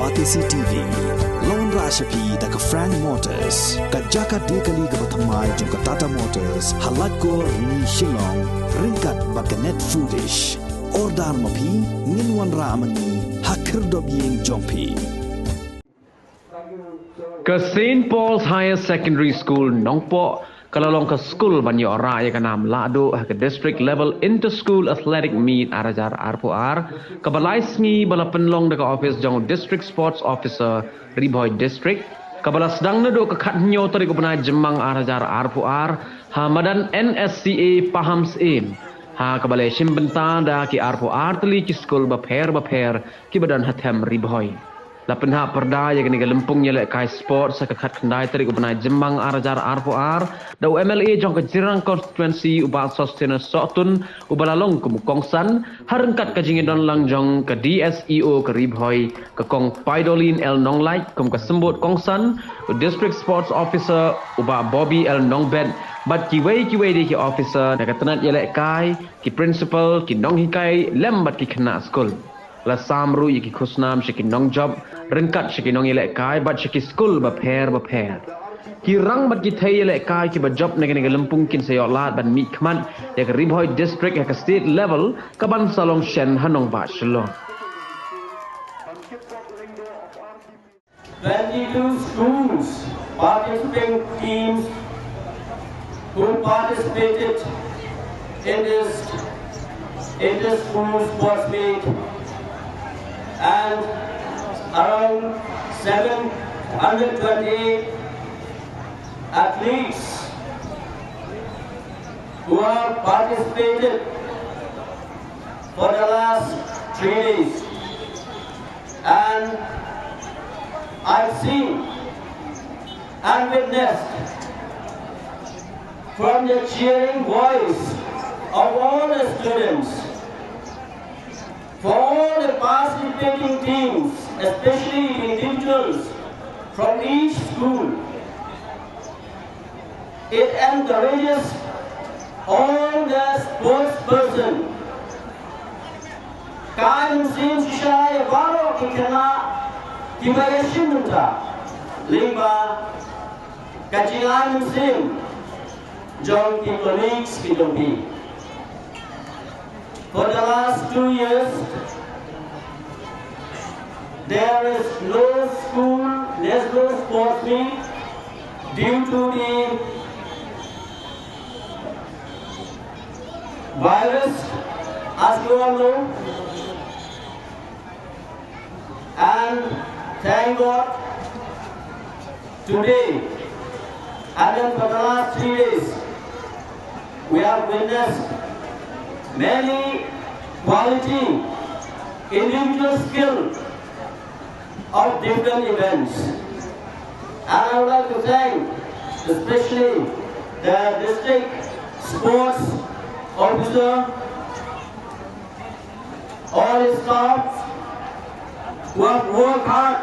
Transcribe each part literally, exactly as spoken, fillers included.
Batesi T V, la wanrah sha phi da ka Frank Motors, ka jaka die kali kaba thymmai jong ka Tata Motors, ha Laitkor, Rni, Shillong, ryngkat bad ka Net Foodish. Order ma phi, ngin wanrah ma ngi ha khyrdop ïing jong phi. Ka Saint Paul's Higher Secondary School, Nongpoh, ka la long ka skul ban ïoh rah ïa ka nam lahduh ha ka District Level Inter-School Athletic Meet ar hajar arphew ar, kaba lai sngi ba la pynlong da ka ophis jong District Sports Officer, Ri Bhoi District, kaba la sdang naduh ka khathynñiew tarik u bnai Jymmang ar hajar arphew ar, ha madan N S C A Pahamsyiem, ha kaba la shim bynta da ki arphew ar tylli ki skul bapher bapher kiba don ha them Ri Bhoi. La pynhap pyrda ïa kane ka lympung ïalehkai sports ha ka khatkhyndai tarik u bnai Jymmang ar hajar arphew ar, da u M L A jong ka Jirang Constituency, u Bah Sosthenes Sohtun, uba la long kum u kongsan, ha ryngkat ka jingïadon lang jong ka D S E O ka Ri Bhoi, ka Kong Paidolin L Nonglait, kum ka symbud kongsan, u District Sports Officer, u Bah Bobby L Nongbet, bad kiwei kiwei de ki officer na ka tnat ïalehkai, ki principal, ki nonghikai lem bad ki khynnah skul. La sam ruh ïa ki khusnam sha ki nongjop, ryngkat sha ki nongïalehkai bad sha ki skul bapher bapher. Ki rang bad ki thei ïalehkai kiba jop na kane ka lympung kin sa ïoh lad ban mihkhmat ïa ka Ri Bhoi District ha ka state level, kaban sa long shen ha nongbah Shillong. Twenty-two schools, participating teams who participated in this inter-school sports meet, and around seven hundred twenty-eight athletes who have participated for the last three days. And I've seen and witnessed from the cheering voice of all the students, for all the participating teams, especially the individuals from each school, it encourages all the sports person. Ka ai mynsiem shisha ïa baroh ki khynnah kiba ïashim bynta lyngba ka jingai mynsiem jong ki colleagues ki jong phi. For the last two years, there is no school, there's no sports meet due to the virus, as you all know. And thank God, today, and then for the last three days, we have witnessed many quality individual skill of different events. And I would like to thank especially the district sports officer, all his staff who have worked hard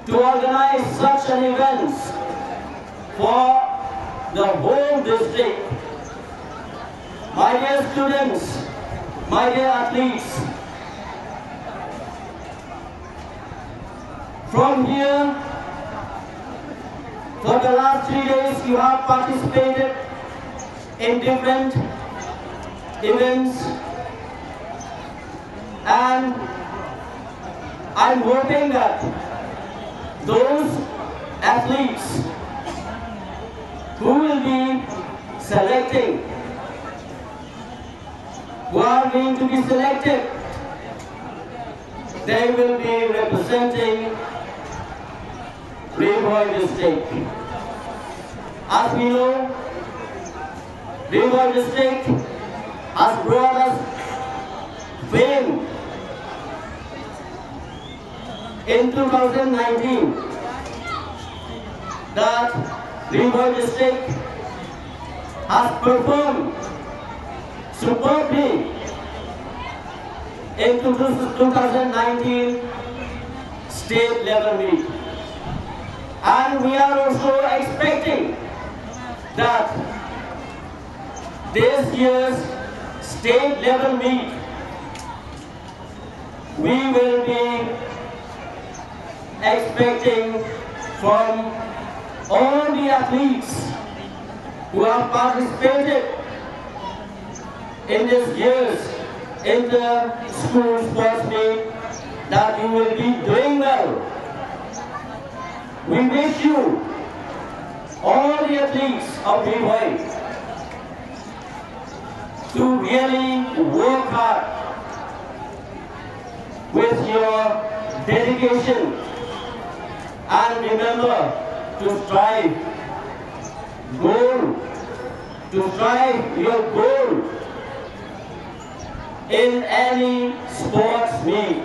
to organize such an event for the whole district. My dear students, my dear athletes, from here, for the last three days, you have participated in different events, and I'm hoping that those athletes who will be selecting, who are going to be selected, they will be representing Ri Bhoi District. As we know, Ri Bhoi District has brought us fame in two thousand nineteen, that Ri Bhoi District has performed superbly in two thousand nineteen state level meet. And we are also expecting that this year's state level meet We will be expecting from all the athletes who have participated in this year's inter-school sports meet that you will be doing well. We wish you, all the athletes of Ri Bhoi, to really work hard with your dedication and remember to strive goal, to strive your goal in any sports meet.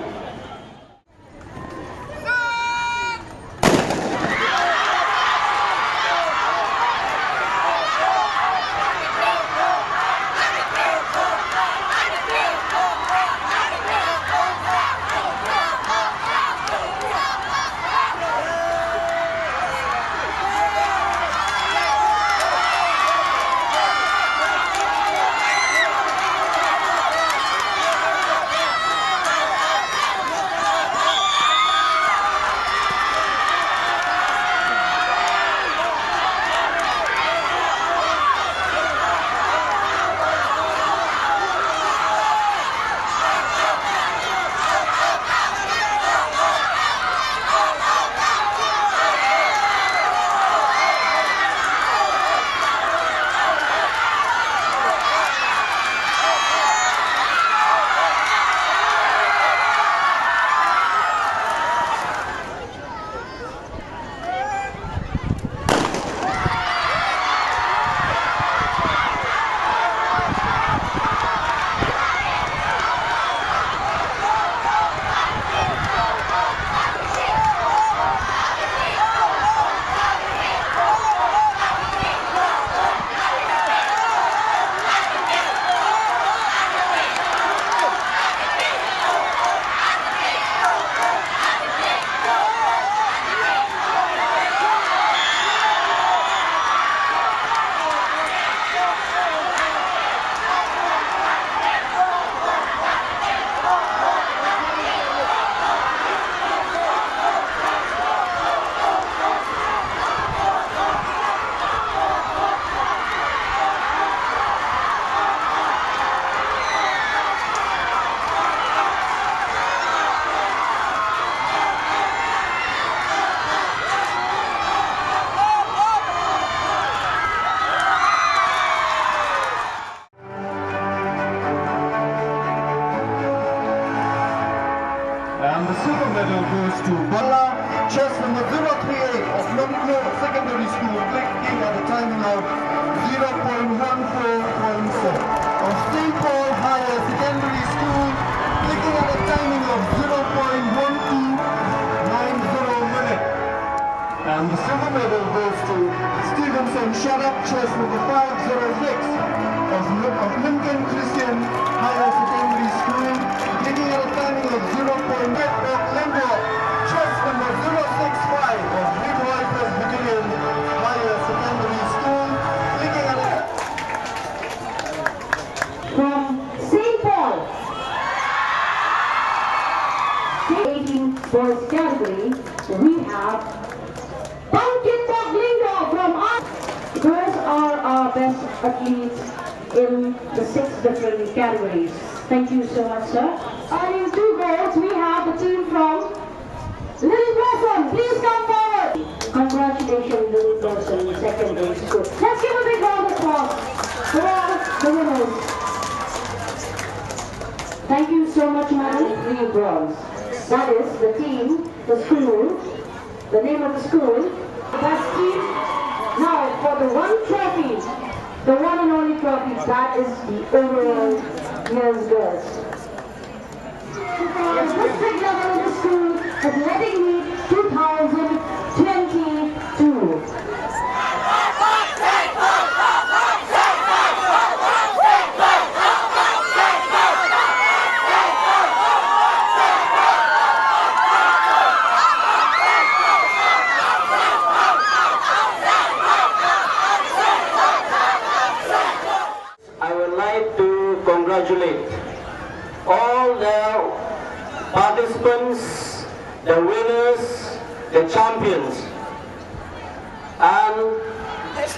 And the silver medal goes to Bala, chest number zero three eight of Longkhlur Secondary School, clicking at a timing of zero point one four point four. Of Saint Paul Higher Secondary School, clicking at a timing of zero point one two nine zero minute. And the silver medal goes to Stevenson Sharak, chest number five zero six of, of Lincoln Christian Higher Secondary School, clicking at a timing of zero point eight. Lengok, chest number zero six five of Ri Bhoi Presbyterian Higher Secondary School, clicking at a From Saint Paul, eighteen boys category, we have Pumpkin Bok Lyngdoh from us. Those are our best athletes in the six different categories. Thank you so much, sir. Earning two goals, we have the team from Little Blossom, please come forward. Congratulations, Little Blossom Secondary School. Let's give a big round of applause for all the winners. Thank you so much, madam. Three bronze. That is the team, the school, the name of the school. Best team. Now, for the one trophy, the one and only trophy, that is the overall year's girls. District level in the school athletic meet two thousand twenty-two. I would like to congratulate all the Participants, the winners, the champions. And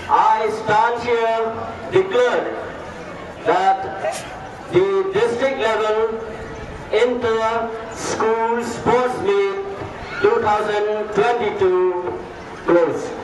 I stand here declared that the district level inter-school sports meet two thousand twenty-two closed.